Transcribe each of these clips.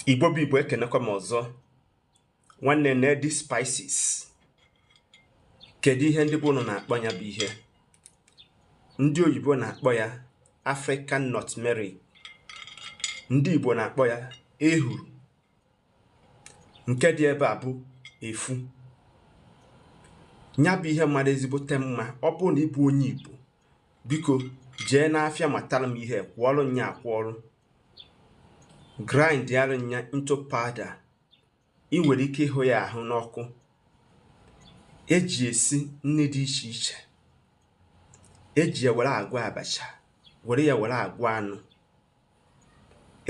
Igbo bụ Igbo, ekenekwa m ọzọ. Nwanne, na-edi spices, kedu ihe ndị bụ ụnụ na-akpọ ya? Bụ ihe ndị oyibo na-akpọ ya African nutmeg, ndị Igbo na-akpọ ya ehuru. Nke dị ebe a bụ efu. Ya bụ ihe mara ezigbote mma. Ọ bụrụ na ịbụ onye Igbo, biko jee n'afịa matara m ihe kwụọrụ nya, akwụọrụ grind arụ nya into powder. Ị nwere ike ịhụ ya ahụ n'ọkụ, eji esi nri dị iche iche, eji ya were agwọ abacha, were ya were agwọ anụ,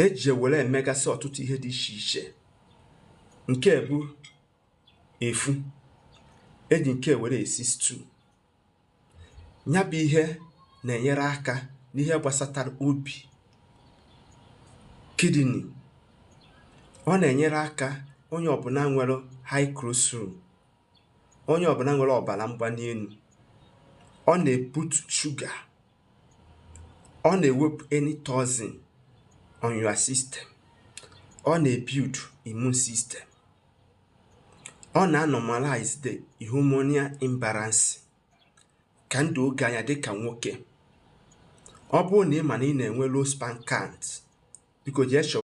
eji ya were emegasị ọtụtụ ihe dị iche iche. Nke bụ efu, eji nke were esi stew. Ya bụ ihe na-enyere aka n'ihe gbasatara obi, kidney. Ọ na-enyere aka onye ọbụla nwere high cholesterol, onye ọbụla nwere ọbara mgbali elu. Ọ na-ebutu shuga, ọ na-ewepụ any toxin on your system, ọ na-ebuild immune system, ọ na-normalize the hormonal imbalance ka ndụ oge anya dịka nwoke. Ọ bụrụ na ị ma na ị na-enwe low sperm count, biko jee chọọ.